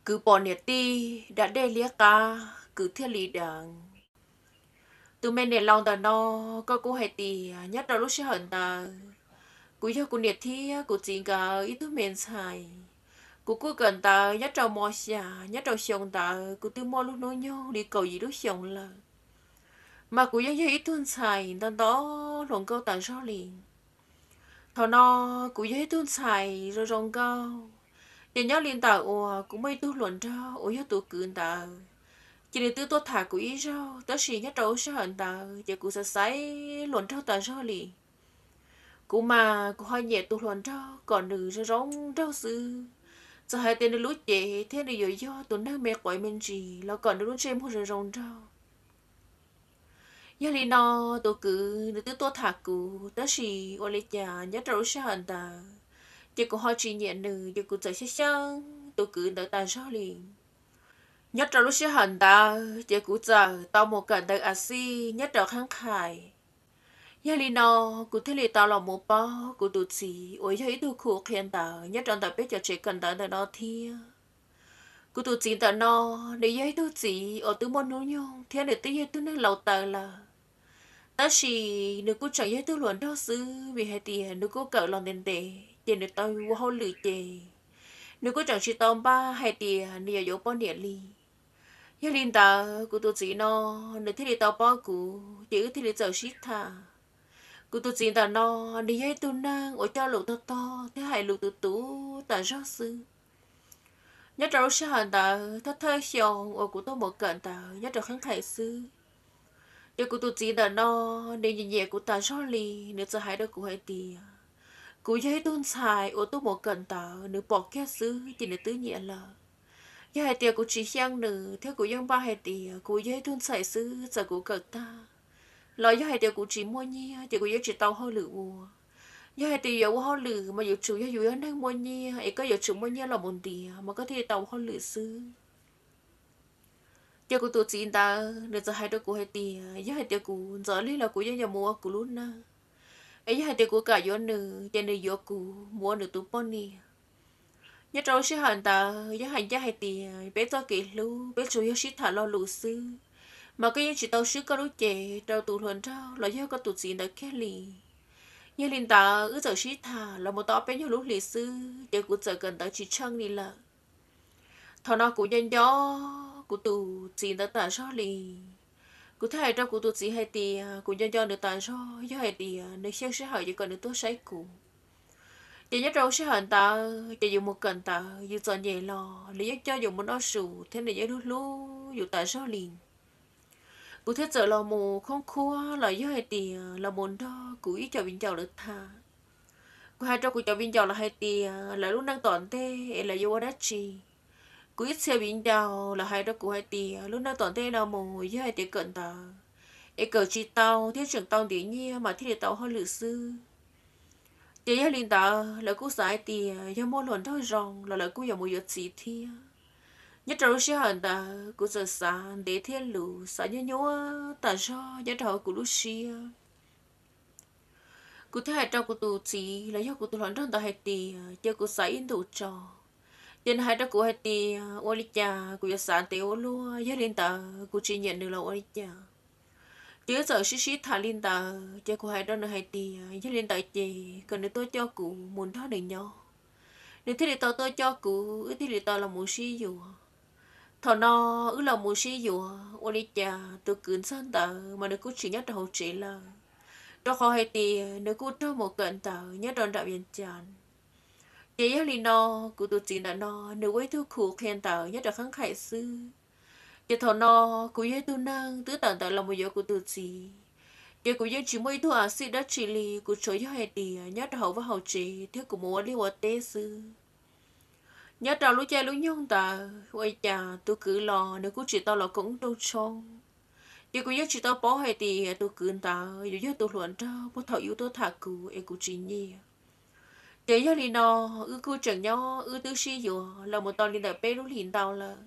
Kwv pom niam tij da dej liab qab, kwv thiaj li deev. Tus me niam laus ntawm no, koj kuj hais tias nyob rau lub sij hawm ntawd, kuv yog kuv niam thiab kuv txiv nkawd ib tug me ntxhais. Kuv kuj kawm ntawv nyob rau mos xya, nyob rau xyoo ntawd kuv twb muaj lub hnub nyoog li kaum yim lub xyoos lawm. Mas kuv yeej yog ib tug ntxhais ntau ntau hluas nkauj tas zog li. Thaum no kuv yog ib tug ntxhais zoo zoo nkauj, ces nyob li ntawm uas kuv muaj ib tug hluas nraug uas yog tus kwv ntawd, ces nws twb tuaj tham kuv ib zaug, tab sis nyob rau lub sij hawm ntawd ces kuv xav xaiv hluas nraug tas zog li. Kuv mas kuv ho nyiam tus hluas nraug kom nws zoo zoo nraug xwb. Txawm hais tias nws lub cev thiab nws yuav yog tus neeg me quav me ntsis los kom nws lub ntsej muag zoo zoo nraug. Yog li no, tus kwv nws twb tuaj tham kuv, tab sis ua li cas nyob rau lub sij hawm ntawd ces kuv ho tsis nyiam nws, ces kuv txawm xyeeb xyeeb tus kwv ntawd tas zog li. Nyob rau lub sij hawm ntawd ces kuv txawm tau mus kawm ntawv a xij nyob rau Kheeb Khais. Yog li no, kuv thiaj li tau los mus paub kuv tus txiv uas yog ib tug khu qhia ntawv nyob rau ntawm peb cov tsev kawm ntawv ntawm no thiab. Kuv tus txiv ntawm no, nws yog ib tug txiv uas twb muaj hnub nyoog thiab nws twb yog ib tug neeg laus taws lawm. Tab sis nws kuj tseem yog ib tug hluas nraug xwb, vim hais tias nws kuj kawm los ntev ntev ces nws tau ua hauj lwm ces nws kuj tseem tsis tau npaj hais tias nws yuav yuav poj niam li. Yog li ntawd, kuv tus txiv no, nws thiaj li tau paub kuv, ces wb thiaj li txawm sib tham. Kuv tus txiv ntawm no, nws yog ib tug neeg uas coj lus tog tog thiab hais lus tus tus tas zog xwb. Nyob rau lub sij hawm ntawd, thawj thawj xyoo uas kuv tuaj mus kawm ntawv nyob rau Kheeb Khais xwb, ces kuv tus txiv ntawm no, nws nyiam nyiam kuv tas zog li. Nws txawm hais rau kuv hais tias, kuv yog ib tug ntxhais uas tuaj mus kawm ntawv, nws pom kiag xwb ces nws twb nyiam lawm. Yog hais tias kuv tsis xyeej nws thiab kuv yeej npaj hais tias kuv yog ib tug ntxhais xwb, txawm kuv kawm tag los yog hais tias kuv tsis muaj nyiaj ces kuv yeej tsis tau hauj lwm ua. Yog hais tias yuav ua hauj lwm mas yuav tsum yog yus yog neeg muaj nyiaj, es koj yuav tsum muaj nyiaj los mus ntiav mas koj thiaj li tau ua hauj lwm xwb. Ces kuv tus txiv ntawd, nws txawm hais rau kuv hais tias yog hais tias kuv ntxov lig los kuv yeej yuav mus ua kuv lub neej, es yog hais tias kuv kam yuav nws ces nws yuav kuv mus ua nws tus poj niam. Nyob rau lub sij hawm ntawd yeej hais ncaj hais tias peb txoj kev hlub peb tsuas yog sib tham lo lus xwb, mas koj yeej tsis tau swb koj lub cev rau tus hluas nraug los yog koj tus txiv ntawd kiag li. Yog li ntawd wb txawm sib tham los mus tau ob peb nyuag lub hlis xwb ces kuv txawm kawm ntawv tsis tsheej li lawm. Thaum no kuv nco nco kuv tus txiv ntawd tas zog li. Kuv thiaj hais rau kuv tus txiv hais tias kuv nco nco nws tas zog, yog hais tias nws xyeej sij hawm ces kom nws tuaj saib kuv. Ces nyob rau sij hawm ntawd ces yus mus kawm ntawv yus txom nyem los nws yeej coj yus mus noj su thiab nws yeej hlub hlub yus tas zog li. Kuv thiaj txawm los mus khoob khuab los yog hais tias los mus nrog kuv ib co viv ncaus lawv tham. Kuv hais rau kuv cov viv ncaus lawv hais tias lawv lub neej tom ntej es lawv yuav ua dab tsi. Kuv ib txhia viv ncaus lawv hais rau kuv hais tias lub neej tom ntej no mus yog hais tias kawm ntawv es kawm tsis tau thiab tseem tau ntiav nyiaj mas thiaj li tau hauj lwm xwb. Ces yog li ntawd lawv kuj xav hais tias yog muaj hluas nraug zoo los lawv kuj yuav mus yuav txiv thiab. Nyob rau lub sij hawm ntawd kuv txawm xav ntev thiab luv, xav nyuaj nyuaj tas zog nyob rau hauv kuv lub siab. Kuv thiaj hais rau kuv tus txiv los yog kuv tus hluas nraug ntawd hais tias cia kuv xav ib ntus tso. Ces nws hais rau kuv hais tias ua li cas kuv yuav xav ntev ua luaj, yog li ntawd kuv tsis nyiam nws los ua li cas. Ces wb txawm sib sib tham li ntawd ces kuv hais rau nws hais tias yog li ntawd ces kom nws tuaj coj kuv mus nrog nws nyob. Nws thiaj li tau tuaj coj kuv, wb thiaj li tau los mus sib yuav. Thaum no wb los mus sib yuav ua li cas tus kwv ntxawg ntawd mas nws kuj tsis nyob rau hauv tsev lawm, rau qhov hais tias nws kuj raug mus kawm ntawv nyob rau nram Vias Cas. Ces yog li no, kuv tus txiv ntawm no nws ua ib tug khu qhia ntawv nyob rau Kheeb Khais xwb. Ces thaum no kuv yog ib tug neeg twb tawm ntawv los mus yuav kuv tus txiv, ces kuv yeej tsis muaj ib tug a xij dab tsi li, kuv tsuas yog hais tias nyob rau hauv vaj hauv tsev thiab kuv mus ua liaj ua teb xwb. Nyob rau lub caij lub nyoog ntawd ua li cas tus kwv los nws kuj tsis tau los koom ub rooj tshoob. Ces kuv yeej tsis tau paub hais tias tus kwv ntawd yuav yog tus hluas nraug puag thaum ub tuaj tham kuv es kuv tsis nyiam. Ces yog li no, wb kuj tseem nyob wb twb sib yuav los mus tau li ntawm peb lub hlis ntau lawm.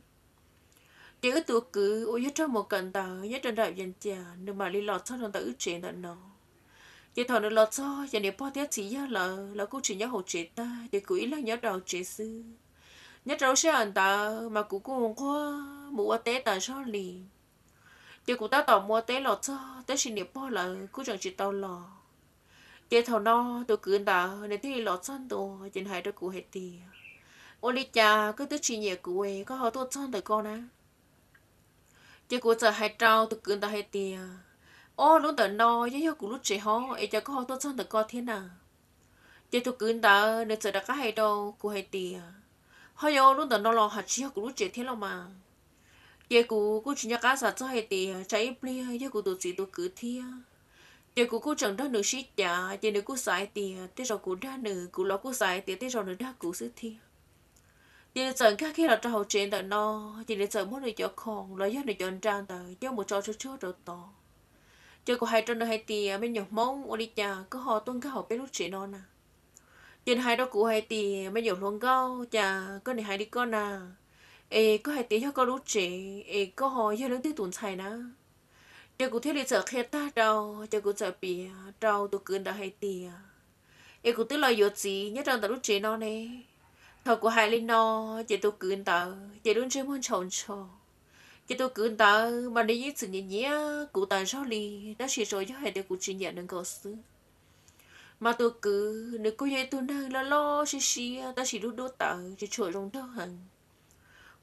Ces wb tus kwv uas yog raug mus kawm ntawv nyob rau nram Vias Cas nws mam li los txog rau ntawm wb tsev ntawm no. Ces thaum nws los txog ces niam pog thiab txiv yawg lawv los kuj tsis nyob hauv tsev tag, ces kuv ib leeg nyob rau hauv tsev xwb. Nyob rau lub sij hawm ntawd mas kuv kuj nquag mus ua teb tas zog li. Ces kuv tab tom mus ua teb los txog tab sis niam pog lawv kuj tseem tsis tau los. Ces thaum no tus kwv ntawd nws thiaj li los txog ntua ces nws hais rau kuv hais tias, ua li cas koj twb tsis nyiam kuv es koj ho tuaj txog ntawm ko na? Ces kuv txawm hais rau tus kwv ntawd hais tias, ob, lub ntawm no yeej yog kuv lub tsev hov es cas koj ho tuaj txog ntawm ko thiab na? Ces tus kwv ntawd nws txawm rov qab hais rau kuv hais tias, ho yog lub ntawm no los ho tsis yog kuv lub tsev thiab los mas. Ces kuv kuj tsis nco qab xav txog hais tias tsam ib pliag yog kuv tus txiv tus kwv thiab. Ces kuv kuj tseem nrog nws sib cav ces nws kuj xav hais tias tej zaum kuv dag nws, kuv los kuj xav hais tias tej zaum nws dag kuv xwb thiab. Ces nws txawm nkag kiag los rau hauv tsev ntawm no, ces nws txawm muab nws cov khoom los yog nws cov nra ntawd coj mus tso tsuag tsuag rau tod. Ces kuv hais rau nws hais tias, me nyuam Hmoob, ua li cas koj ho tuaj nkag hauv peb lub tsev no na? Ces nws hais rau kuv hais tias, me nyuam hluas nkauj, cas koj nim hais li koj na? Es koj hais tias yog koj lub tsev es koj ho yog leej twg tus ntxhais na? Ces kuv thiaj li txawm qhia tag rau, ces kuv txawm piav rau tus kwv ntawd hais tias, es kuv twb los yuav txiv nyob rau ntawm lub tsev no ne. Thaum kuv hais li no, ces tus kwv ntawd ces lub ntsej muag ntshaus ntsho. Ces tus kwv ntawd mas nws yeej txwm nyiam nyiam kuv tas zog li, tab sis tsuas yog hais tias kuv tsis nyiam nws nkaus xwb. Mas tus kwv nws kuj yog ib tug neeg loj loj siab siab tab sis dub dub tawv tsis tshua zoo nraug heev.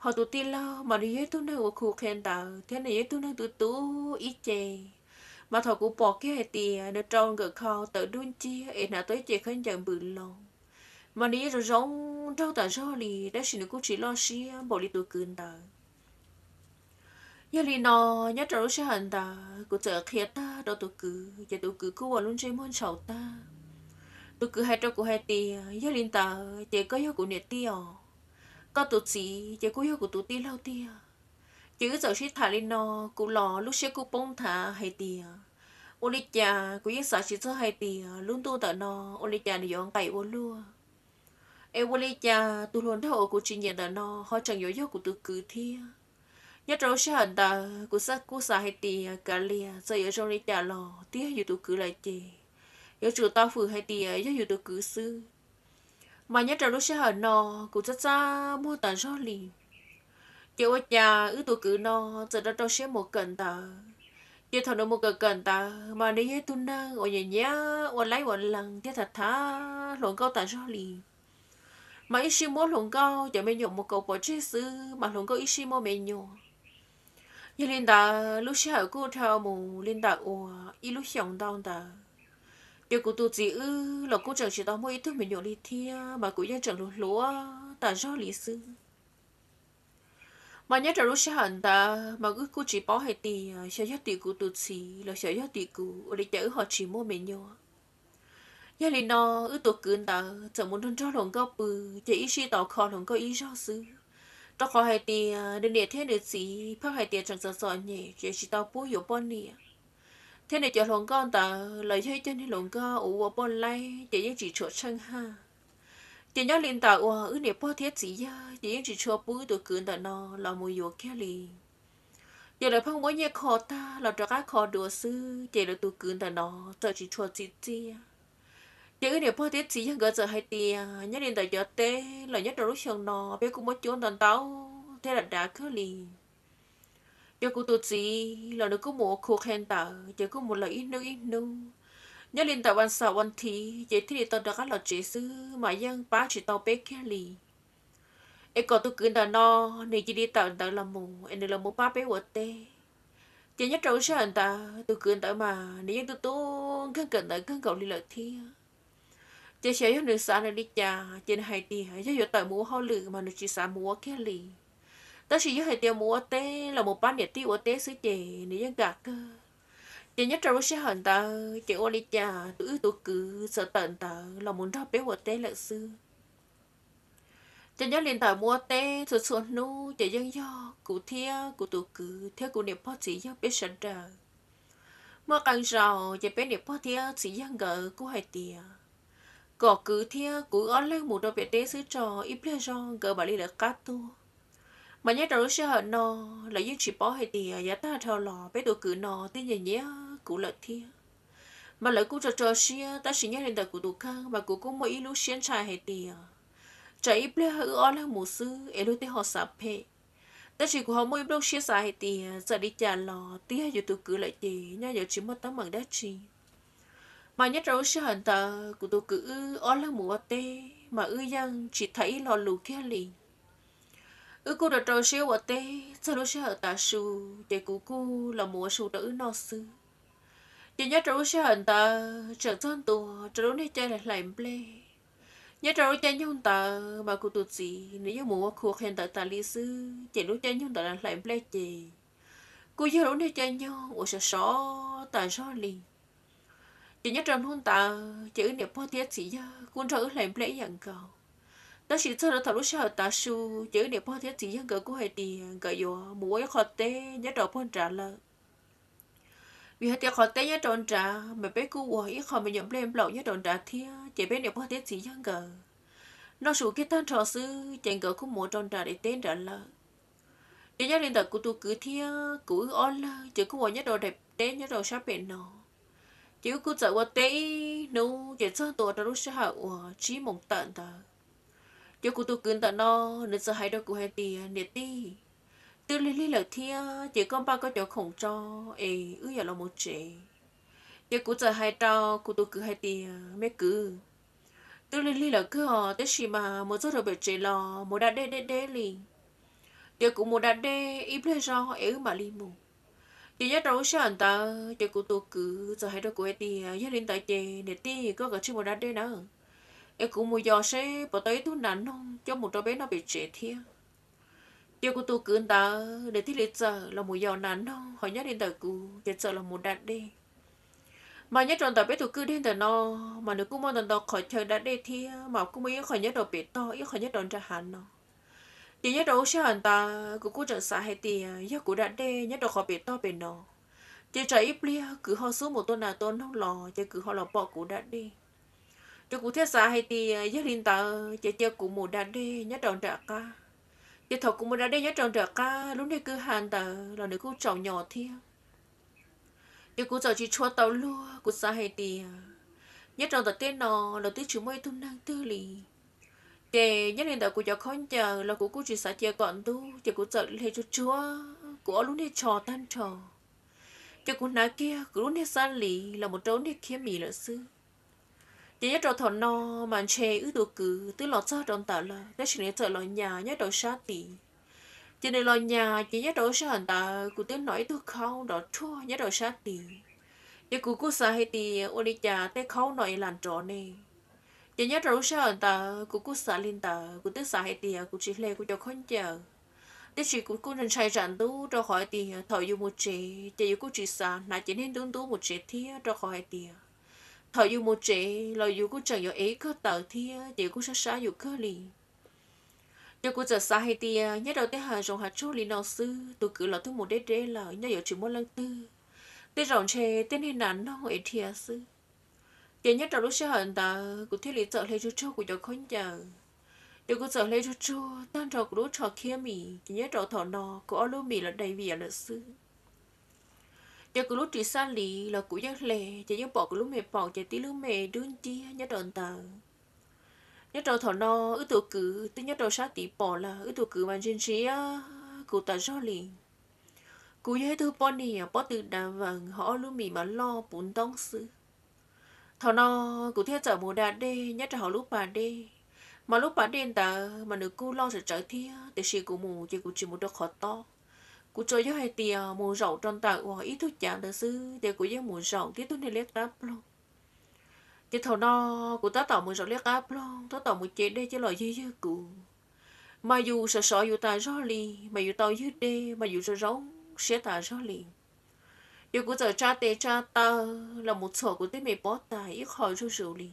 Ho tus tij laug mas nws yog ib tug neeg uas khuv qhia ntawv thiab nws yog ib tug neeg tu tu ib ce. Mas thaum kuv pom kiag hais tias nws rau nkawm khau tawv dub nciab es hnav tau ib ce khaub ncaws npws loo, mas nws yeej zoo zoo nraug tas zog li, tab sis nws kuj tsis loj siab npaum li tus kwv ntawd. Yog li no, nyob rau lub sij hawm ntawd kuv txawm qhia tag rau tus kwv, ces tus kwv kuj ua lub ntsej muag ntshaus tag. Tus kwv hais rau kuv hais tias, yog li ntawd ces koj yog kuv niam tij os, koj tus txiv ces kuj yog kuv tus tij laug tiag. Ces wb txawm sib tham li no, kuv los lub siab kuj poob nthav hais tias, ua li cas kuv yeej xav tsis txog hais tias lub ntuj ntawm no ua li cas nws yuav nqaim ua luaj. Es ua li cas tus hluas nraug uas kuv tsis nyiam ntawm no ho tseem yuav yog kuv tus kwv thiab? Nyob rau lub sij hawm ntawd kuv kuj xav hais tias kav liam, txawm yuav zoo li cas los twb yog yus tus kwv lawm ces yuav tsum tau fwm hais tias yog yus tus kwv xwb. Mas nyob rau lub sij hawm no kuv txaj txaj muag tas zog li. Ces ua cas wb tus kwv no txawm rau rau siab mus kawm ntawv. Ces thaum nws mus kawm kawm ntawv mas nws yog ib tug neeg uas nyiam nyiam ua laib ua lees thiab tham tham hluas nkauj tas zog li. Mas ib sij muab hluas nkauj cov me nyuam mus kaus pov tseg xwb mas hluas nkauj ib sij muaj me nyuam. Yog li ntawd lub sij hawm kuj dhau mus li ntawm uas ib lub xyoos ntau ntawd, ces kuv tus txiv wb los kuj tseem tsis tau muaj ib tug me nyuam li thiab mas kuv yeej tseem hluas hluas tas zog li xwb. Mas nyob rau lub sij hawm ntawd mas wb kuj tsis paub hais tias xyov yog tim kuv tus txiv los xyov yog tim kuv ua li cas wb ho tsis muaj me nyuam. Yog li no, wb tus kwv ntawd txawm mus nrog nrog hluas nkauj pw, ces ib sij tau kho hluas nkauj ib zaug xwb, rau qhov hais tias nws niam thiab nws txiv pheej hais tias tseem txom txom nyem ces tsis tau pub yuav poj niam. Thiab nws cov hluas nkauj ntawd los yog ib co niag hluas nkauj uas ua poj laib ces yeej tsis tshua tsheej haj. Ces nyob li ntawm uas wb niam pog thiab txiv yawg ces yeej tsis tshua pub wb tus kwv ntawm no los mus yuav kiag li. Ces lawv pheej muab nyiaj kho tag los rov qab kho dua xwb, ces lawv tus kwv ntawm no txawm tsis tshua txim txiaj. Ces wb niam pog thiab txiv yawg nkawd txawm hais tias nyob li ntawm cov teb los nyob rau lub xyoo no peb kuj muab cuab ntau ntau thiab dav dav kawg li. Ces kuv tus txiv los nws kuj mus ua khu qhia ntawv ces kuj mus lawm ib hnub ib hnub. Nyob li ntawm vas xaum vas thiv ces thiaj li tau rov qab los tsev xwb mas yeej pab tsis tau peb kiag li. Es kom tus kwv ntawm no nws cia li tawm ntawv los mus es nws los mus pab peb ua teb. Ces nyob rau lub sij hawm ntawd tus kwv ntawd mas nws yeej tu tu nkeeg kawm ntawv kawg nkaus li lawm thiab. Ces xyov yog nws xav nws li cas ces nws hais tias yog yuav tawm mus ua hauj lwm mas nws tsis xav mus ua kiag li. Tab sis yog hais tias mus ua teb los mus pab niam tij ua teb xwb ces nws yeej kam kawg. Ces nyob rau lub sij hawm ntawd ces ua li cas tus wb tus kwv txawm tawm ntawv los mus nrog peb ua teb lawm xwb. Ces nyob li ntawd mus ua teb txhua txhua hnub ces yeej yog kuv thiab kuv tus kwv thiab kuv niam pog txiv yawg peb sawv daws. Muaj qee zaus ces peb niam pog thiab txiv yawg nkawd kuj hais tias kom kwv thiab kuv ob leeg mus rau pem teb xwb tso, ib pliag zog nkawd mam li lawv qab tuaj. Mas nyob rau lub sij hawm no lawv yeej tsis paub hais tias yav tag dhau los peb tus kwv no twb nyiam nyiam kuv lawm thiab. Mas lawv kuj tso tso siab, tab sis nyob li ntawm kuv tus kheej mas kuv kuj muaj ib lub siab ntshai hais tias tsam ib pliag wb ob leeg mus xwb es luag tej ho xav phem. Tab sis kuv ho muaj ib nplooj siab xav hais tias txawm li cas los twb yog yus tus kwv lawm ces nyaj yuav tsis muaj teeb meem dab tsi. Mas nyob rau lub sij hawm ntawd kuv tus kwv wb ob leeg mus ua teb mas wb yeej tsis tham ib lo lus kiag li. Wb kuj rau rau siab ua teb txog lub sij hawm tav su, ces kuv kuj los mus ua su rau wb noj xwb. Ces nyob rau lub sij hawm ntawd tseem txog ntua rau lub niag caij hlais nplej. Nyob rau lub caij nyoog ntawd mas kuv tus txiv nws yeej mus ua khu qhia ntawv tas li xwb, ces lub caij nyoog ntawd hlais nplej ces kuj yog lub niag caij nyoog uas sov sov tas zog li. Ces nyob rau hnub ntawd ces wb niam pog thiab txiv yawg kuj nrog wb hlais nplej ib yam nkaus. Tab sis txog rau thaum lub sij hawm tav su, ces wb niam pog thiab txiv yawg nkawd kuj hais tias nkawd yuav mus ua ib qho teb nyob rau puag nrad lawm. Vim hais tias qhov teb nyob rau nrad mas peb kuj ua ib qho me nyuam nplej nplaum nyob rau nrad thiab, ces peb niam pog thiab txiv yawg nkawd noj su kiag tag nrho xwb ces nkawd kuj mus rau nram daim teb nrad lawm. Ces nyob li ntawm kuv tus kwv thiab kuv wb ob leeg ces kuj ua nyob rau daim teb nyob rau sab pem no. Ces wb kuj txawm ua teb ib hnub ces txog ntua rau lub sij hawm uas tsib moos tawm ntawd, ces kuv tus kwv ntawm no nws txawm hais rau kuv hais tias, niam tij, twb lig lig lawm thiab ces koj npaj koj cov khoom tso es wb yuav los mus tsev. Ces kuv txawm hais rau kuv tus kwv hais tias, me kwv, twb lig lig lawm kawg os, tab sis mas mus txog rau pem tsev los mus da dej deb deb li. Ces kuv mus da dej ib pliag zog es wb mam li mus. Ces nyob rau lub sij hawm ntawd ces kuv tus kwv txawm hais rau kuv hais tias, yog li ntawd ces niam tij, koj kav tsij mus da dej nawb, es kuv mus yos seb puas tau ib tug nas noog coj mus rau peb noj pem tsev thiab. Ces kuv tus kwv ntawd nws thiaj li txawm los mus yos nas noog, ho nyob li ntawm kuv ces txawm los mus da dej. Mas nyob rau ntawm peb tus kwj dej ntawm no mas nws kuj muaj ntau ntau qhov chaw da dej thiab, mas kuj muaj ib qho nyob rau pem toj, ib qho nyob rau nram hav no. Ces nyob rau lub sij hawm ntawd kuv kuj tseem xav hais tias yog kuv da dej nyob rau qhov pem toj pem no, ces tsam ib pliag kwv ho xub mus tua nas tua noog los ces kwv ho los pom kuv da dej. Ces kuv thiaj xav hais tias yog li ntawd ces cia kuv mus da dej nyob rau nram qab. Ces thaum kuv mus da dej nyob rau nram qab, lub niag kwj ha ntawd los nws kuj tsaus nyos thiab. Ces kuv txawm tsis tshua tau luag, kuv xav hais tias nyob rau ntawm teb no los twb tsis muaj ib tug neeg twg li. Ces nyob li ntawd kuv cov khaub ncaws los kuv kuj tsis xav cia kom ntub, ces kuv txawm hle tsuag tsuag kuv ob lub niag tsho tag nrho. Ces kuv hnav kiag kuv lub niag xab lis los mus rau lub niag khiab mis lawm xwb. Ces nyob rau thaum no mas ntshe wb tus kwv twb los txog rau ntawm lawm, tab sis nws txawm los nyas nyob rau sab tid. Ces nws los nyas ces nyob rau lub sij hawm ntawd kuv twb hnov ib tug khaub nrov rhuaj nyob rau sab tid. Ces kuv kuj xav hais tias ua li cas tej khaub no es lam nrov ne. Ces nyob rau lub sij hawm ntawd kuv kuj xav li ntawd, kuv twb xav hais tias kuv tsis hle kuv cov khaub ncaws, tab sis kuv kuj ntshai tsam ntub rau qhov hais tias thaum yus mus tsev ces yus kuj tsis xav hnav cev niag ntub ntub mus tsev thiab, rau qhov hais tias thaum yus mus tsev los yus kuj tseem yuav ev ib kawm taws thiab ces yus kuj sab sab yus kawg li. Ces kuv txawm xav hais tias nyob rau tej hav zoov hav tsuag li no xwb, tus kwv los twb mus deb deb lawm, nyob yuav tsis muaj leej twg, tej zaum ntshe tej niag nas noog es dhia xwb. Ces nyob rau lub sij hawm ntawd kuv thiaj li txawm hle tsuag tsuag kuv cov khaub ncaws. Ces kuv txawm hle tsuag tsuag tag nrho kuv lub tsho khiab mis, ces nyob rau thaum no kuv ob lub mis los dai vias lawm xwb. Ces kuv lub ris xab lis los kuv yeej hle, ces yeej pom kuv lub me paum ces tib lub me dub nciab nyob rau ntawd. Nyob rau thaum no wb tus kwv twb nyob rau sab tid pom lawm, wb tus kwv mas ntsia ntsia kuv tas zog li. Kuv yog ib tug poj niam pob tw dav vees ho ob lub mis mas loj puv ntoob xwb. Thaum no kuv thiaj txawm mus da dej nyob rau hauv lub pas dej, mas lub pas dej ntawd mas nws kuj loj tsawv tsawv thiab, tiam sis kuv mus ces kuv tsis mus rau qhov tob. Kuv tsuas yog hais tias mus zaum rau ntawm uas ib tug cav ntawd xwb, ces kuv yeej mus zaum tib tug niag liab qab ploog. Ces thaum no kuv tab tom mus zaum liab qab ploog, tab tom mus ce dej coj los ywg ywg kuv, mas yus sov sov yus tas zog li, mas yus tau ywg dej mas yus zoo zoo siab tas zog li. Ces kuv txawm tsa tes tsa taw los mus txhuam kuv tej me pob tais ib qho zuj zus li,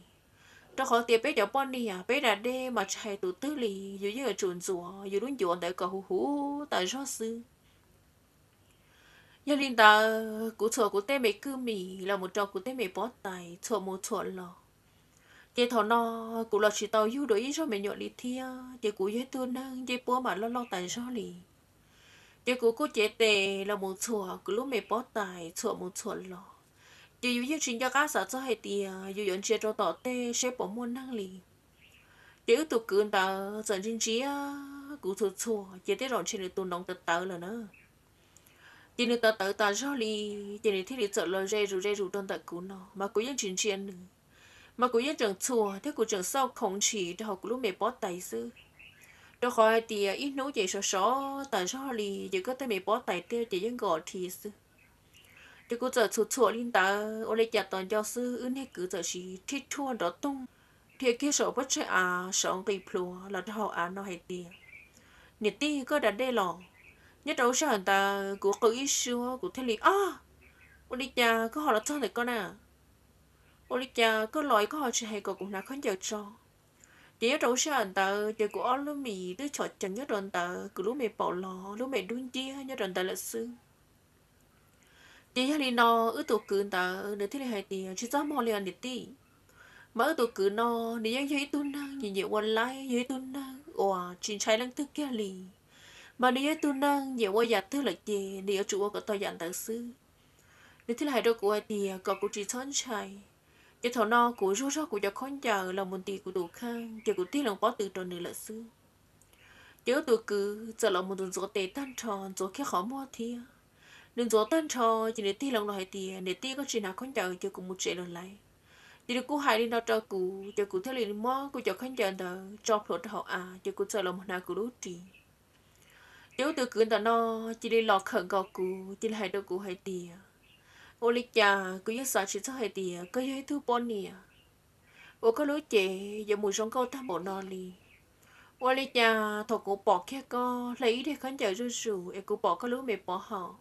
rau qhov tias peb cov poj niam peb da dej mas tsis hais tus twg li, yus yeej yuav tsum ntxuav yus lub ncuav ntawd kom huv huv tas zog xwb. Yog li ntawd kuv txhuam kuv tej me kwj mis los mus rau kuv tej me pob tais txhuam mus txhuam los. Ces thaum no kuv los tsis tau yug dua ib zaug me nyuam li thiab, ces kuv yog ib tug neeg ncej puab mas loj loj tas zog li. Ces kuv kuj cev tes los mus txhuam kuv lub me pob tais txhuam mus txhuam los, ces yus yeej tsis nco qab xav txog hais tias yus yuav ntsia rau tom tej seb puas muaj neeg li. Ces wb tus kwv ntawd txawm ntsia ntsia kuv txhua txhua ces tej zaum ntshe nws tus noov tawv tawv lawm na. Ces nws tawv tawv tas zog li, ces nws thiaj li txawm los ze zus ze zus rau ntawm kuv no mas kuv yeej tsis ntsia nws, mas kuv yeej tseem txhuam thiab kuv tseem xauj khoov ntshis rau hauv kuv lub me pob tais xwb. Rau qhov hais tias ib hnub ces sov sov tas zog li ces koj tej me pob tais tej ces yeej nkos dhi xwb. Ces kuv txawm txhuam txhuam li ntawd ua li cas tos nco xwb wb niag kwv txawm sis rhib rhuaj nrov toog dhia kiag saum pob tsaig av saum nqis plhuav los rau hauv av no hais tias, Niam tij, koj da dej los? Nyob rau lub sij hawm ntawd kuv qw ib suab kuv thiaj li, Ob! Ua li cas koj ho los txog ntawm koj na? Ua li cas koj los koj ho tsis hais kom kuv hnav khaub ncaws tso? Ces nyob rau lub sij hawm ntawd ces kuv ob lub mis twb chom cees nyob rau ntawd, kuv lub me paum los lub me dub nciab nyob rau ntawd lawm xwb. Ces yog li no, wb tus kwv ntawd nws thiaj li hais tias, Tsis txaj muag li os niam tij. Mas wb tus kwv no, nws yeej yog ib tug neeg nyiam nyiam ua laib, yog ib tug neeg uas tsis ntshai leej twg kiag li. Mas nws yog ib tug neeg nyiam ua yam twg lawm ces nws yuav tsum ua kom tau yam ntawd xwb. Nws thiaj li hais rau kuv hais tias kom kuv tsis txhob ntshai. Ces thaum no kuv zuag zog kuv cov khaub ncaws los mus ntim kuv tus kheej ces kuv tig loo pob tw rau nws lawm xwb. Ces wb tus kwv txawm los mus ntxuav ntxuav tes tag nrho, ntxuav kiag qhov muag thiab. Nws ntxuav tag nrho ces nws tig loo los hais tias, Niam tij, koj tsis hnav khaub ncaws ces kuv mus tsev lawm lauj. Ces nws kuj hais li no rau kuv ces kuv thiaj li muab kuv cov khaub ncaws ntawd tso plhuav rau hauv av ces kuv txawm los mus hnav kuv lub ris. Ces wb tus kwv ntawm no cia li los khawm nkaus kuv, cia li hais rau kuv hais tias, Ua li cas kuv yeej xav tsis txog hais tias koj yog ib tug poj niam uas koj lub cev yuav mus zoo nkauj tag npaum no li. Ua li cas thaum kuv pom kiag koj hle ib daim khaub ncaws zuj zus es kuv pom koj lub me pov haum,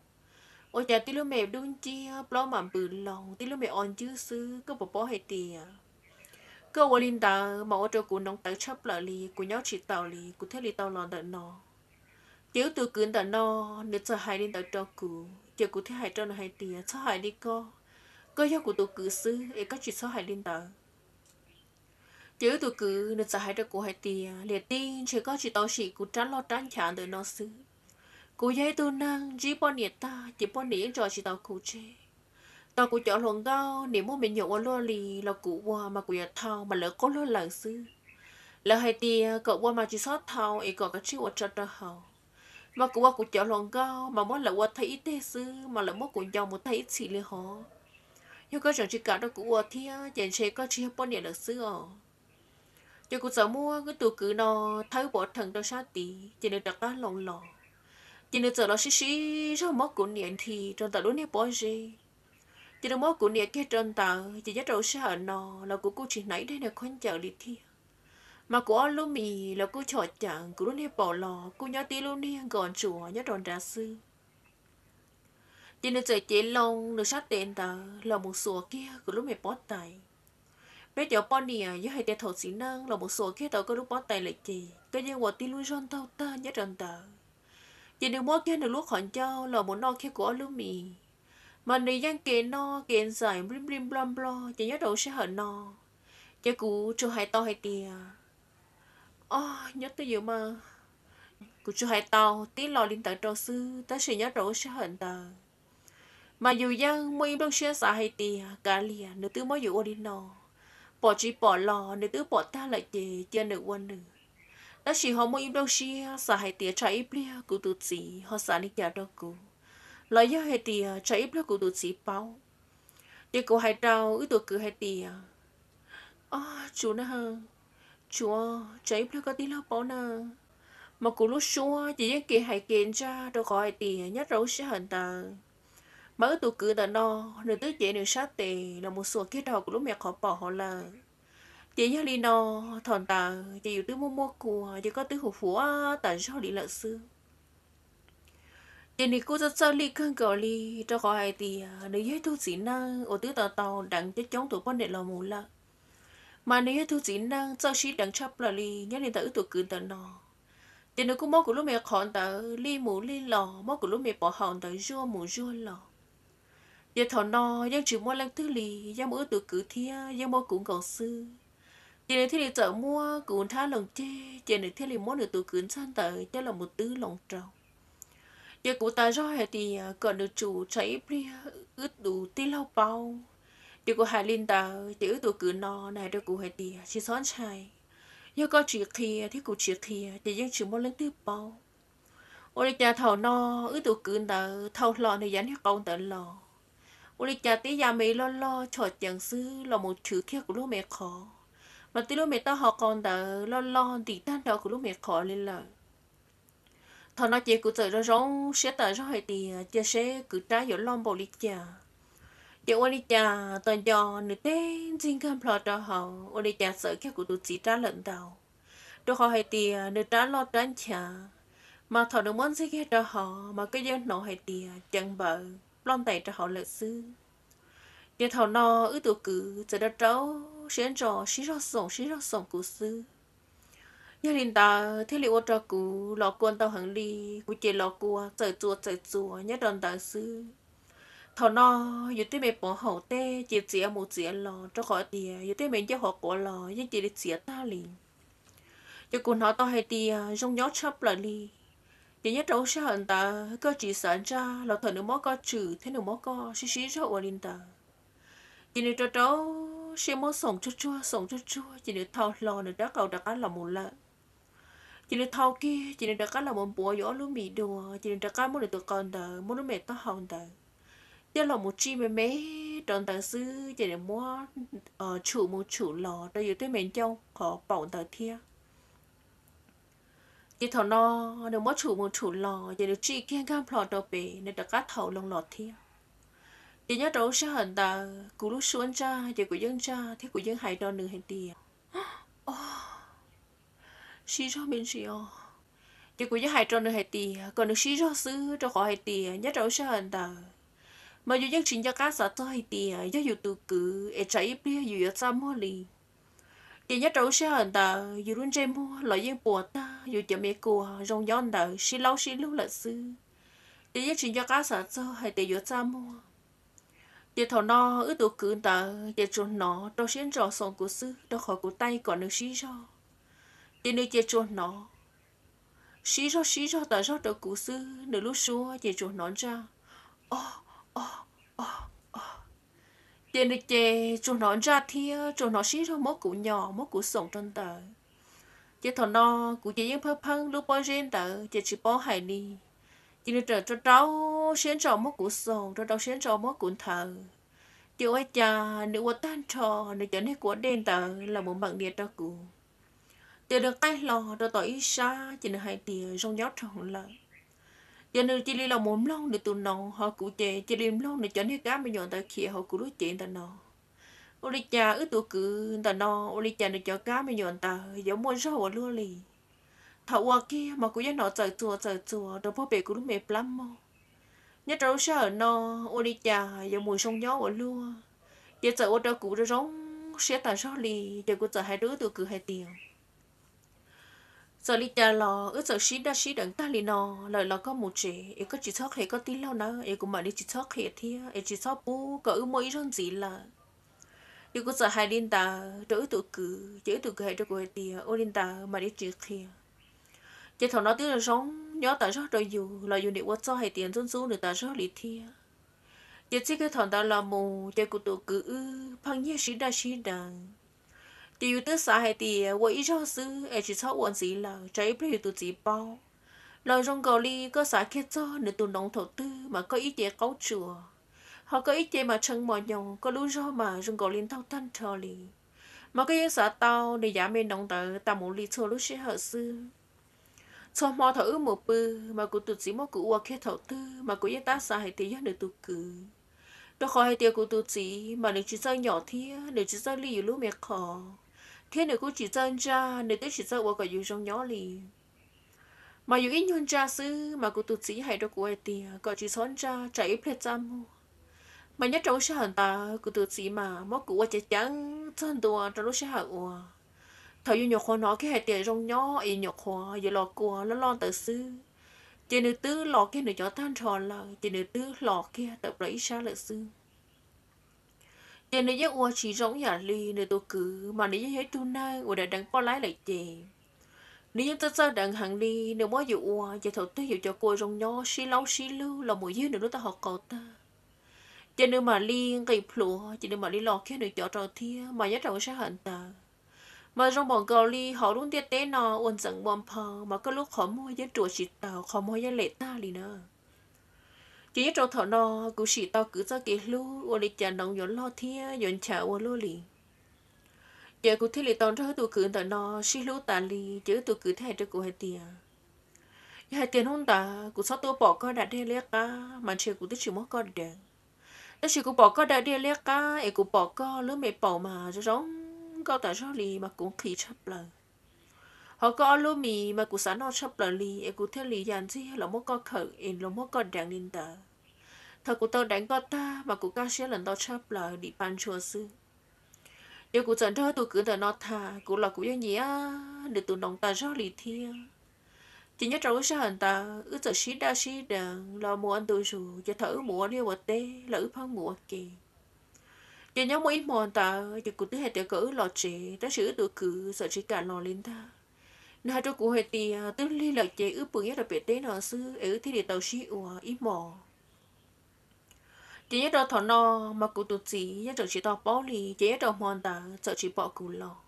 ua cas tib lub me dub nciab plaub mam npws loo, tib lub me o ncwb xwb, koj puas paub hais tias koj ua li ntawd mas ua rau kuv noov tawv tshaj plaws li, kuv nyob tsis taus li, kuv thiaj li tau los ntawm no. Ces wb tus kwv ntawm no, nws txawm hais li ntawd rau kuv ces kuv thiaj hais rau nws hais tias, Txhob hais li koj, koj yog kuv tus kwv xwb es koj tsis txhob hais li ntawd. Ces wb tus kwv nws txawm hais rau kuv hais tias, Niam tij, ntshe koj tsis tau sim kuv rab loj rab nchav ntawm no xwb. Kuv yog ib tug neeg ntsib poj niam tag ces poj niam yeej tso tsis tau kuv tseg. Tau kuv cov hluas nkauj niam muaj me nyuam ua luaj li los kuv ua mas kuv yuav thau mas lawv quaj luag lawm xwb. Lawv hais tias kom ua mas tsis txhob thau es kom kav tsij ua tso rau haus. Mas kuv ua kuv cov hluas nkauj mas muab lawv ua tag ib teg xwb mas lawv muab kuv nco mus tag ib txhis li hov. Yog koj tseem tsis kam rau kuv ua thiab ces ntshe koj tsis yog poj niam lawm xwb os. Ces kuv txawm muab wb tus kwv no thawb pov rhees rau sab tid ces nws rov qab loo los. Ces nws txawm los sib sib zog muab kuv niam nthi rau ntawm lub niag pob zeb. Ces nws muab kuv niam kiag rau ntawd ces nyob rau lub sij hawm no los kuv kuj tsis hnav ib daim niag khaub ncaws li thiab. Mas kuv ob lub mis los kuj chom cees, kuv lub niag paum los kuj nyob tib lub niag nkos ntsuas nyob rau nrad xwb. Ces nws txawm cev loo nws sab tes ntawd los mus xuas kiag kuv lub me pob tais. Peb cov poj niam yog hais tias thaum txiv neej los mus xuas kiag tau koj lub pob tais lawm ces koj yeej ua tib lub zog ntaug tag nyob rau ntawd. Ces nws muab kiag nws lub qhov ncauj los mus noj kiag kuv ob lub mis, mas nws yeej ke noj ke ntxais nplij nplij nploj nploj ces nyob rau lub sij hawm no ces kuv tsuas hais tau hais tias, Ob, nyob twj ywm mas. Kuv tsuas hais tau tib lo li ntawd rau xwb tab sis nyob rau lub sij hawm ntawd mas yus yeej muaj ib nplooj siab xav hais tias kav liam nws twb muab yus ua li no, pom tsis pom los nws twb pom tag lawm ces cia nws ua nws. Tab sis ho muaj ib nplooj siab xav hais tias tsam ib pliag kuv tus txiv ho xav li cas rau kuv, los yog hais tias tsam ib pliag kuv tus txiv paub. Ces kuv hais rau wb tus kwv hais tias, Ob, tsuav na, tsuav tsam ib pliag koj tij laug paub na. Mas kuv lub suab ces yeej ke hais ke ntsaj rau qhov hais tias nyob rau lub sij hawm ntawd mas wb tus kwv ntawm no nws twb cev nws sab tes los mus xuas kiag rau kuv lub me qhov paum hauv lawm. Ces yog li no, thaum ntawd ces yus twb muaj muaj kua ces koj twb huv huav tas zog li lawm xwb. Ces nws kuj txawj txawj lij kawg nkaus li, rau qhov hais tias nws yog ib tug txiv neej uas twb tau tau deev coob coob tus poj niam los mus lawm. Mas nws yog ib tug txiv neej txawj sib deev tshaj plaws li nyob li ntawm wb tus kwv ntawm no. Ces nws kuj muab kuv lub me qhov ntawd lij mus lij los, muab kuv lub me pov haum ntawd zuaj mus zuaj los. Ces thaum no yeej tsis muaj leej twg li, yeej muaj wb tus kwv thiab yeej muaj kuv nkaus xwb. Ces nws thiaj li txawm muab kuv nrhab loo ceg, ces nws thiaj li muab nws tus kwv ntxawg ntawd coj los mus twb loo rau. Ces kuv tas zog hais tias kom nws tsum tsam ib pliag wb tus tij laug paub. Ces kuv hais li ntawd ces wb tus kwv no nws hais rau kuv hais tias, Tsis txhob ntshai, Yog koj tsis qhia thiab kuv tsis qhia ces yeej tsis muaj leej twg paub. Ua li cas thaum no wb tus kwv ntawd thau hlo nws yav niag qau ntawd los, ua li cas tib ya me loj loj chom ceev xwb los mus chwv kiag kuv lub me qhov, mas tib lub me taub hau qau ntawd loj loj ntim tag nrho kuv lub me qhov li lawm. Thaum no ces kuv txawm zoo zoo siab tas zog hais tias cia seb kwv rab yuav loj npaum li cas. Ces ua li cas tos nco nws teb ntxig nkag nplho rau hauv, ua li cas txawm kiag kuv tus txiv rab lawm ntau, rau qhov hais tias nws rab loj rab nchav, mas thaum nws muab ntxig kiag rau hauv mas koj yeej hnov hais tias ceev npaws ploj ntais rau hauv lawm xwb. Ces thaum no wb tus kwv txawm rau rau siab ntso sib zog xoom sib zog xoom kuv xwb. Yog li ntawd thiaj li ua rau kuv los kua ntau heev li, kuv ces los kua txawm txuas txawm txuas nyob rau ntawd xwb. Thaum no yus tej me pov haum tej ces txiav mus txiav los, rau qhov tias yus tej me ncauj hauv quav los yeej cia li txiav tag li. Ces kuv hnov tau hais tias zoo nyob tshaj plaws li. Ces nyob rau lub sij hawm ntawd koj tsis xav ntsaj los thaum nws muab koj tswm thiab nws muab koj sib sib zog ua li ntawd, ces nws rau rau siab muab xoom tsuag tsuag xoom tsuag tsuag ces nws thau hlo nws rab qau rov qab los mus lawm. Ces nws thau kiag ces nws rov qab los mus npuav yus ob lub mis dua, ces nws rov qab muab nws tus qau ntawd muab lub me taub hau ntawd coj los mus tsij me me rau ntawd xwb, ces nws muab tshum mus tshum los rau yus tej me ncauj qhov paum ntawd thiab. Ces thaum no nws muab tshum mus tshum los ces nws tsij kiag nkag nplho rau pem, nws rov qab thau loo los thiab. Ces nyob rau lub sij hawm ntawd kuv lub suab ntsaj ces kuv yeej ntsaj thiab kuv yeej hais rau nws hais tias, o, sib zog me ntsis os. Ces kuv yeej hais rau nws hais tias kom nws sib zog xwb, rau qhov hais tias nyob rau lub sij hawm ntawd mas yus yeej tsis nco qab xav txog hais tias yog yus tus kwv es tsam ib pliag yus yuav txaj muag li. Ces nyob rau lub sij hawm ntawd yus lub ntsej muag los yeej puas tag, yus cov me kua zoo nyob ntawd sib laub sib lug lawm xwb, ces yeej tsis nco qab xav txog hais tias yuav txaj muag. Ces thaum no wb tus kwv ntawd ces tsuas hnov rau siab ntso xoom kuv xwb, rau qhov kuv taij kom nws sib zog. Ces nws ces tsuas hnov sib zog sib zog tas zog rau kuv xwb, nws lub suab ces tsuas hnov ntsaj, o, o, o, o. Ces nws ces tsuas hnov ntsaj thiab tsuas hnov sib zog muab kuv nyom muab kuv xoom rau ntawd. Ces thaum no kuv ces yeej pheej pheej lub pob zeb ntawd ces tsis paub hais li. Ces nws rau rau siab ntso muab kuv xoom, rau rau siab ntso muab kuv nthawv. Ces ua cas nws ua tag nrho nws cov niag kua dej ntawd los mus meem nias rau kuv. Ces nws qaij hlo rau tom ib sab ces nws hais tias zoo nyob rau lawm. Ces nws cia li los mus mloog nws tus noov, ho kuv ces cia li mloog nws cov niag kab me nyuam ntawd khiav hauv kuv lub cev ntawm no. Ua li cas wb tus kwv ntawm no, ua li cas nws cov kab me nyuam ntawd yuav muaj zog ua luaj li. Thaum ua kiag mas kuv yeej hnov txawm txuas txawm txuas rau puag pem kuv lub me plab mog. Nyob rau lub sij hawm no, ua li cas yuav mus zoo nyob ua luaj. Ces txawm ua rau kuv zoo zoo siab tas zog li, ces kuv txawm hais rau wb tus kwv hais tias, txawm li cas los wb txawm sib daj sib deev tag li no lawm los koj mus tsev es koj tsis txhob qhia koj tij laug nawb, es kuv mam li tsis txhob qhia thiab, es tsis txhob pub kom wb muaj ib zaug ntxiv lawm. Ces kuv txawm hais li ntawd rau wb tus kwv, ces wb tus kwv hais rau kuv hais tias ua li ntawd mam li tsis qhia. Ces thaum no twb zoo nyob tas zog rau yus los yus nim ua txuj hais tias ntxub ntxub nws tas zog li thiab. Ces txij kiag thaum ntawd los mus ces kuv tus kwv wb pheej nyiag sib daj sib deev. Ces yus twb xav hais tias ua ib zaug xwb es tsis txhob ua ntxiv lawm, tsam ib pliag yus tus txiv paub. Los zoo nkaus li koj xav kiag txog nws tus noov thaum twg mas koj ib ce qaub tsuas, ho koj ib ce mas tshee mos nyoos, koj lub zog mas zoo nkaus li ntaug tag nrho li. Mas koj yeej xav tau nws yav me noov ntawd tas mus li txhua lub sij hawm xwb. Txhua hmo thaum wb mus pw, mas kuv tus txiv muab kuv ua kiag thaum twg mas kuv yeej tab xav hais tias yog nws tus kwv. Rau qhov hais tias kuv tus txiv mas nws tsis txawj nyom thiab nws tsis txawj lij yus lub me qhov, thiab nws kuj tsis txawj ntsaj, nws twb tsis txawj ua kom yus zoo nyob li. Mas yus ib nyuag ntsaj xwb mas kuv tus txiv hais rau kuv hais tias kom tsis txhob ntsaj tsam ib pliag txaj muag. Mas nyob rau lub sij hawm ntawd kuv tus txiv mas muab kuv ua ceev ceev txog ntua rau lub sij hawm uas thaum yus nyuam qhuav hnov kiag hais tias zoo nyob es nyuam qhuav yuav los kua loj loj ntawd xwb, ces nws twb los kiag nws cov tag nrho lawm, ces nws twb hlo kiag tawm plaws ib sab lawm xwb. Ces nws yeej ua tsis zoo ib yam li nws tus kwv, mas nws yeej yog ib tug neeg uas deev deev poj laib lawm ces nws yeej txawj txawj deev heev li. Nws muab yus ua ces thaum twg yus cov kua zoo nyob sib laub sib lug los mus ywg nws lub taub hau qau tag, ces nws mam li nqis plhuav, ces nws mam li los kiag nws cov rau thiab. Mas nyob rau sab hawm ntawd Mas zoo npaum nkaus li hauv lub ntiaj teb no ua ntxeev ua nphau mas koj lub qhov muag yeej ruam tsis taus, qhov muag yeej lem tag li na. Ces nyob rau thaum no kuv sim tau kwv txoj kev hlub ua li cas noov yuav loj thiab yuav nchav ua luaj li. Ces kuv thiaj li tau nrog wb tus kwv ntawm no sib hlub tas li, ces wb tus kwv thiaj hais rau kuv hais tias, yog hais tias hnub ntawd kuv txhob tuaj pom koj da dej liab qab mas ntshe kuv twb tsis muab koj deev. Tab sis kuv pom koj da dej liab qab es kuv pom koj lub me paum mas zoo zoo nkauj tas zog li mas kuv nqhis tshaj plaws. Hos koj ob lub mis mas kuv xav noj tshaj plaws li es kuv thiaj li ya ntxiag los muab koj khawm es los muab koj deev li ntawd. Thaum kuv tau deev koj tag mas kuv kaj siab lawm ntau tshaj plaws dim pa ntshua xwb. Ces kuv txawm nrog tus kwv ntawm no tham, kuv los kuv yeej nyiam nws tus noov tas zog li thiab. Ces nyob rau lub sij hawm ntawd wb txawm sib daj sib deev los mus ua ntu zus, ces thaum wb mus ua liaj ua teb los wb pheej mus ua ke. Ces nyob muaj ib hmo ntawd ces kuv twb hais tias kom wb los tsev, tab sis wb tus kwv txawm tsis kam los li ntag. Nws hais rau kuv hais tias twb lig lawm ces wb pw nyob rau pem teb no xwb es wb thiaj li tau sib ua ib hmo. Ces nyob rau thaum no mas kuv tus txiv yeej tseem tsis tau paub li, ces nyob rau hmo ntawd txawm tsis pom kuv los.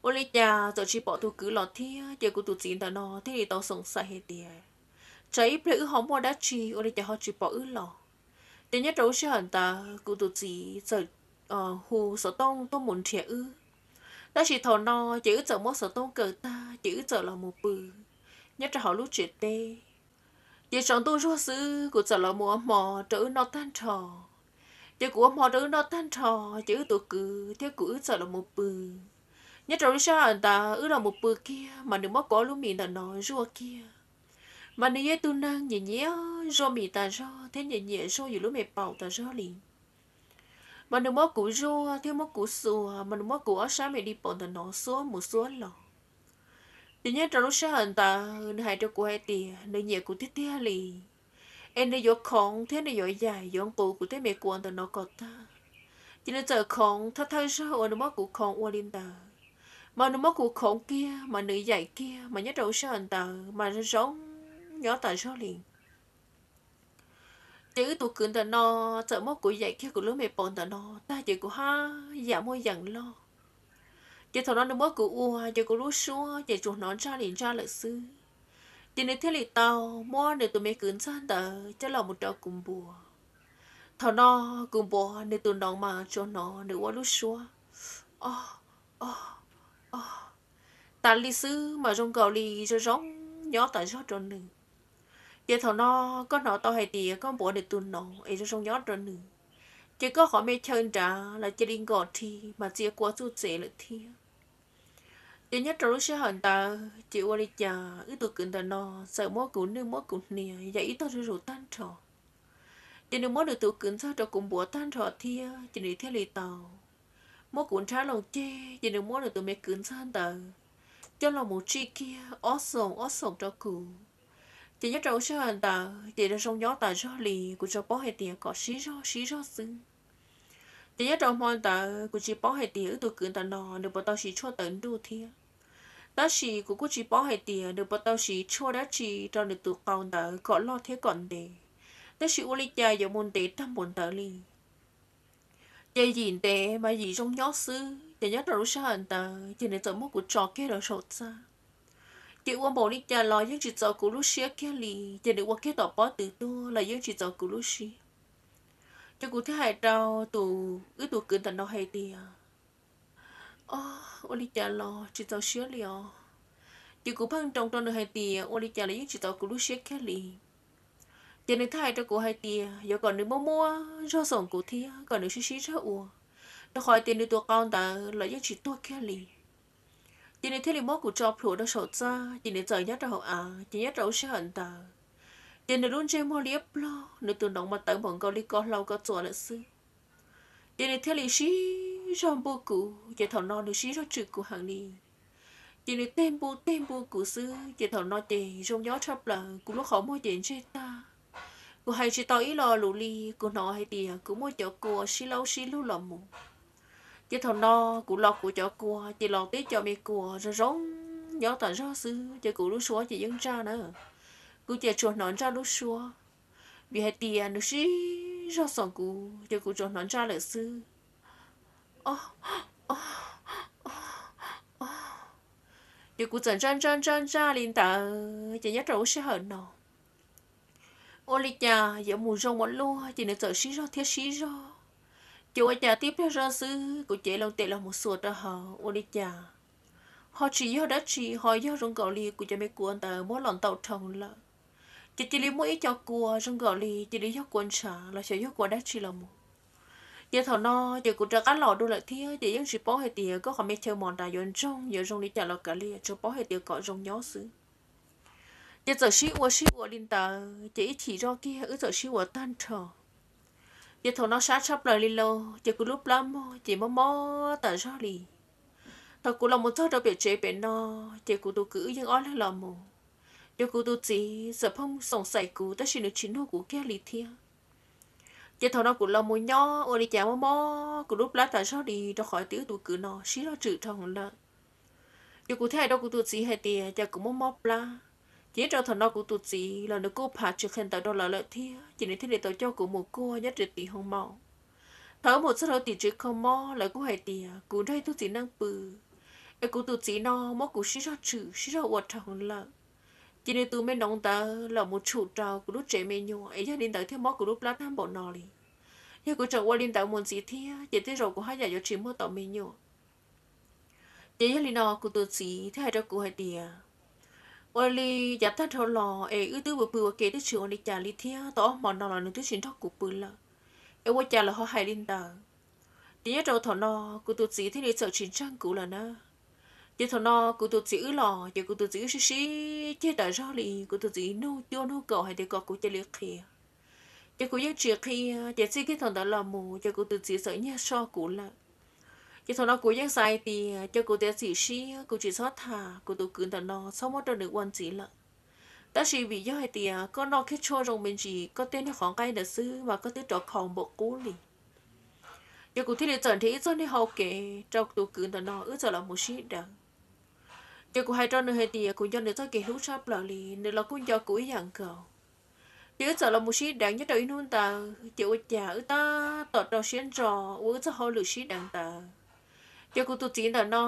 Ua li cas txawm tsis pom tus kwv los thiab, ces kuv tus txiv ntawm no thiaj li tau xoom xaim hais tias, tsam ib pliag wb ho muaj dab tsi ua li cas ho tsis pom wb los. Ces nyob rau lub sij hawm ntawd kuv tus txiv txawm hu xov tooj tuaj mus nrhiav wb. Tab sis thaum no ces wb txawm muab xov tooj kaw tag ces wb txawm los mus pw nyob rau hauv lub tsev teb. Ces tsaus ntuj zuag xwb kuv txawm los mus ua hmo rau wb noj tag nrho. Ces kuv ua hmo rau wb noj tag nrho, ces wb tus kwv thiab kuv wb txawm los mus pw. Nyob rau lub sij hawm ntawd wb los mus pw kiag mas nws muab kuv ob lub mis ntawm no zuaj kiag. Mas nws yog ib tug neeg nyiam nyiam zuaj mis tas zog thiab nyiam nyiam zuaj yus lub me paum tas zog li. Mas nws muab kuv zuaj thiab muab kuv xuas, mas nws muab kuv ob sab me di paum ntawm no xuab mus xuab los. Ces nyob rau lub sij hawm ntawd nws hais rau kuv hais tias nws nyiam kuv tiag tiag li, es nws yuav khoov thiab nws yuav yaim yuav nqus kuv tej me kua ntawm no kom tag. Ces nws txawm khoov thawj thawj zaug uas nws muab kuv khoov ua li ntawd, mas nws muab kuv khoov kiag mas nws yaim kiag mas nyob rau lub sij hawm ntawd mas zoo zoo nyob tas zog li. Ces wb tus kwv ntawm no txawm muab kuv yaim kiag kuv lub me paum ntawm no tag ces kuv haj yam muaj yees loj. Ces thaum no nws muab kuv ua ces kuv lub suab ces tsuas hnov ntsaj li ntsaj lawm xwb. Ces nws thiaj li tau muab nws tus me kwv ntxag ntawd coj los mus rau kuv npuav. Thaum no kuv npuav nws tus noov mas tsuas hnov nws ua lub suab o, o, o tas li xwb mas zoo nkaus li zoo zoo nyob tas zog rau nws. Ces thaum no koj hnov tau hais tias koj npuav nws tus noov es zoo zoo nyob rau nws, ces koj qhov me chaw nrad los cia li nkom rhi mas txia kua txuj txev lawm thiab. Ces nyob rau lub sij hawm ntawd ces ua li cas wb tus kwv ntawm no txawm muab kuv nwj muab kuv hnia yam ib tog zuj zus tag nrho. Ces nws muab nws tus kwv ntxag rau kuv npuav tag nrho thiab ces nws thiaj li tau muab kuv nrhab loo ceg, ces nws muab nws tus me kwv ntxag ntawd coj los mus tsij kiag ob xoom ob xoom rau kuv. Ces nyob rau lub sij hawm ntawd ces zoo zoo nyob tas zog li, kuv tsuas paub hais tias kom sib zog sib zog xwb. Ces nyob rau hmo ntawd kuv tsis paub hais tias wb tus kwv ntawm no nws puas tau siv tshuaj tawv nruj thiab. Tab sis kuv kuj tsis paub hais tias nws puas tau siv tshuaj dab tsi rau nws tus qau ntawd kom loj thiab kom ntev. Tab sis ua li cas yuav mus ntev tag npaum ntawd li. Ces yim ntev mas yim zoo nyob xwb, ces nyob rau lub sij hawm ntawd ces nws txawm muab kuv tso kiag rau saum txaj. Ces ua npaum li cas los yeej tsis txaus kuv lub siab kiag li, ces nws ua kiag tom pob tw tuaj los yeej tsis txaus kuv lub siab. Ces kuv thiaj hais rau tus, wb tus kwv ntawm no hais tias, o, ua li cas los tsis txaus siab li os. Ces kuv pheej nroo rau nws hais tias ua li cas los yeej tsis txaus kuv lub siab kiag li. Ces nws thiaj hais rau kuv hais tias yuav kom nws muaj muaj zog xoom kuv thiab kom nws sib sib zog ua, rau qhov hais tias nws tus qau ntawd los yeej tsis tuag kiag li. Ces nws thiaj li muab kuv tso plhuav rau saum txaj, ces nws txawm nyob rau hauv av. Ces nyob rau lub sij hawm ntawd ces nws lub ntsej muag liab ploog, nws tus noov mas tawv npaum nkaus li ko hlau ko txuas lawm xwb. Ces nws thiaj li sib zog npuj kuv, ces thaum no nws sib zog tswm kuv heev li. Ces nws tej npuj tej npuj kuv xwb, ces thaum no ces zoo nyob tshaj plaws, kuv lub qhov muag ces ntseg tag. Kuv hais tsis tau ib lo lus li, kuv hnov hais tias kuv muaj cov kua sib laub sib lug los mus. Ces thaum no kuv los kuv cov kua ces los teb cov me kua zoo zoo nyob tas zog xwb, ces kuv lub suab ces yeej ntsaj na. Kuv ces tsuas hnov ntsaj lub suab, vim hais tias nws sib zog xoom kuv ces kuv tsuas hnov ntsaj lawm xwb. O, o, o, Ces kuv txawm ntsaj ntsaj ntsaj ntsaj li ntawd, ces nyob rau lub sij hawm no ua li cas yuav mus zoo ua luaj ces nws txawm sib zog thiab sib zog. Ces ua cas tib pliag zoj xwb kuv cev loo tes los mus xuas rau hauv, ua li cas ho tsis yog dab tsi, ho yog zoo nkaus li kuv cov me kua ntawd muab los ntaus dhau lawm. Ces cia li muaj ib co kua zoo nkaus li cia li yog kua ntshav los xyov yog kua dab tsi los mus. Ces thaum no ces kuv rov qab los dua lawm thiab, ces yeej tsis paub hais tias koj qhov me chaw mos nrad yuav ntsoog yuav zoo li cas los kav liam, tsuas paub hais tias kom zoo nyob xwb. Ces txawm sib ua sib ua li ntawd, ces ib chim zoj kiag wb txawm sib ua tag nrho. Ces thaum no sab tshaj plaws li lauj, ces kuv lub plab mog ces mob mob tas zog li. Thaum kuv los mus txog rau pem tsev pem no, ces kuv tus kwv wb yeej ob leeg los mus. Ces kuv tus txiv txawm pheej xoom xaim kuv tab sis nws tsis nug kuv kiag li thiab. Ces thaum no kuv los mus nyob ua li cas mob mob kuv lub plab tas zog li rau qhov tias wb tus kwv no sib zog tswm dhau lawm. Ces kuv thiaj hais rau kuv tus txiv hais tias cas kuv mob mob plab. Ces nyob rau thaum no kuv tus txiv los nws kuj phav tsis qhia ntawv rau lawv lawm thiab, ces nws thiaj li tau coj kuv mus kuaj nyob rau tim hoo maum. Thaum wb mus txog rau tim tsev kho mob lawv kuj hais tias kuv nrog ib tug txiv neej pw, es kuv tus txiv no muab kuv sib zog tswm sib zog ua dhau lawm. Ces nws tus me noov ntawd los mus tshum rau kuv lub tsev me nyuam, es yog li ntawd thiaj mob kuv lub plab tag npaum no li. Yog kuv tseem ua li ntawd mus ntxiv thiab ces tej zaum kuv haj yam yuav tsis muaj tau me nyuam. Ces yog li no kuv tus txiv thiaj hais rau kuv hais tias, ua li yav tag nrho los es wb twb pw pw ua ke twb tsis ua li cas li thiab, tau ob hmo no los nws twb tsis nrog kuv pw lawm, es ua cas lawv ho hais li ntawd? Ces nyob rau thaum no kuv tus txiv thiaj li txawm tsis ntseeg kuv lawm na. Ces thaum no kuv tus txiv wb los ces kuv tus txiv wb sib sib ceg tas zog li, kuv tus txiv nug cuaj nug kaum hais tias kom kuv cia li qhia. Ces kuv yeej tsis qhia, ces txij kiag thaum ntawd los mus ces kuv tus txiv txawm nyiag soj kuv lawm. Ces thaum no kuv yeej xav hais tias cia kuv tiav txim siab kuv tsis txhob tham kuv tus kwv ntawm no, txhob muab rau nws ua ntxiv lawm. Tab sis vim yog hais tias koj noj kiag tshuaj zoo me ntsis koj tej niag qhov nqaij ntawd xwb mas koj twb rov khaus npaum qub li. Ces kuv thiaj li txawm nrhiav ib txoj niag hau kev rau tus kwv ntawm no wb txawm los mus sib deev. Ces kuv hais rau nws hais tias kuv nco nws txoj kev hlub tshaj plaws li, nws los kuj nco kuv ib yam nkaus. Ces wb txawm los mus sib deev nyob rau ib hnub ntawd, ces ua cas wb tab tom rau siab ntso ua wb txoj hauj lwm sib deev ntawd, ces kuv tus txiv ntawm no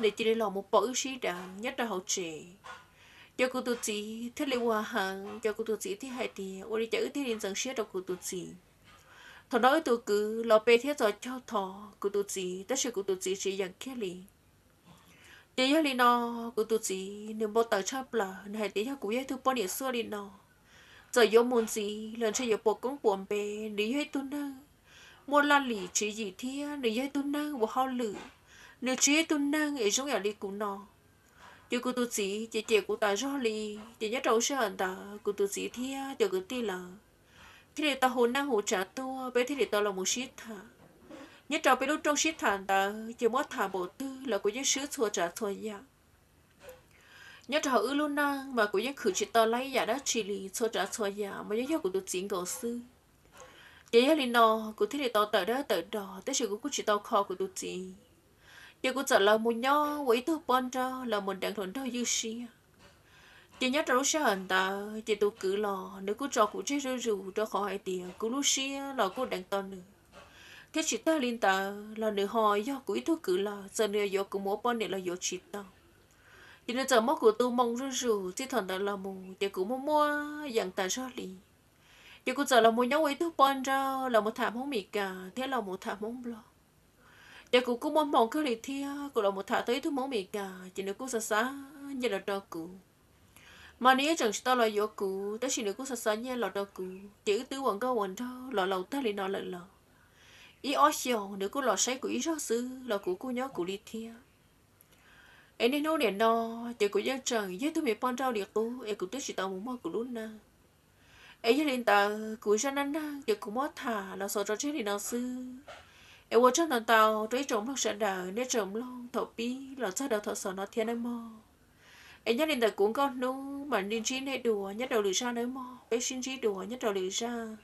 nws cia li los mus pom wb sib deev nyob rau hauv tsev. Ces kuv tus txiv thiaj li ua heev, ces kuv tus txiv thiaj hais tias ua li cas wb thiaj li ntxeev siab rau kuv tus txiv. Thaum no wb tus kwv los pe thiab txhos caug thov kuv tus txiv, tab sis kuv tus txiv tsis yeem kiag li. Ces yog li no, kuv tus txiv nws npau taws tshaj plaws, nws hais tias yog kuv yog ib tug poj niam xuaj li no, txawm yuav mus ntxiv los ntshe yuav puas koob puas npe. Nws yog ib tug neeg muaj laj lim tswv yim thiab nws yog ib tug neeg ua hauj lwm, nws tsis yog ib tug neeg es zoo yam li kuv no. Ces kuv tus txiv ces cem kuv tas zog li. Ces nyob rau sij hawm ntawd kuv tus txiv thiab cov kwv tij lawv thiaj li tau hu neej hu tsav tuaj, peb thiaj li tau los mus sib tham. Nyob rau peb lub rooj sib tham ntawd ces muab tham npaum twg los kuv yeej swb txhua tsav txhua yam. Nyob rau hauv wb lub neej mas kuv yeej khwv tsis tau laib yam dab tsi li, txhua tsav txhua yam mas yeej yog kuv tus txiv nkaus xwb. Ces yog li no, kuv thiaj li tau tawm dawb tawm do, tab sis kuv kuj tsis tau kho kuv tus txiv. Ces kuv txawm los mus nyob ua ib tug poj nrauj los mus deev hluas nraug ywj siab. Ces nyob rau lub sij hawm ntawd ces tus kwv los nws kuj tso kuv tseg zuj zus rau qhov hais tias kuv lub siab los kuj deev tau nws, thiab tsis tag li ntawd los nws ho yog kuv ib tug kwv lawm, txawm nws yuav kuv mus ua poj niam los yuav tsis tau. Ces nws txawm muab kuv tu moo zuj zus, txij thaum ntawd los mus ces kuv muaj muaj yeem tas zog li. Ces kuv txawm los mus nyob ua ib tug poj nrauj los mus tham Hmoob Mes Kas thiab los mus tham Hmoob Nplog. Ces kuv kuj muaj hmoo kawg li thiab, kuv los mus tham tau ib tug Hmoob Mes Kas ces nws kuj xav xav nyiaj los rau kuv. Mas nws yeej tseem tsis tau los yuav kuv, tab sis nws kuj xav xav nyiaj los rau kuv, ces wb twb ua nkauj ua nraug los laus tag li no lawm los ib ob xyoos nws kuj los saib kuv ib zaug xwb los kuv kuj nyob kuv li thiab. Es niaj hnub nim no ces kuv yeej tseem yog ib tug me poj nrauj li qub es kuv twb tsis tau mus muaj kuv lub neej. Es yog li ntawd kuv zaj neej neeg ces kuv muab tham los xaus tso tseg li no xwb. Es ua tsaug ntau ntau rau ib tsoom mloog sawv daws nej tseem mloog thaum pib los txog rau thaum xaus no thiab nawb mog. Es nyob li ntawm kuv Nkauj Hnub mam li ntsib nej dua nyob rau lwm zaj nawb mog, peb sib ntsib dua nyob rau lwm zaj.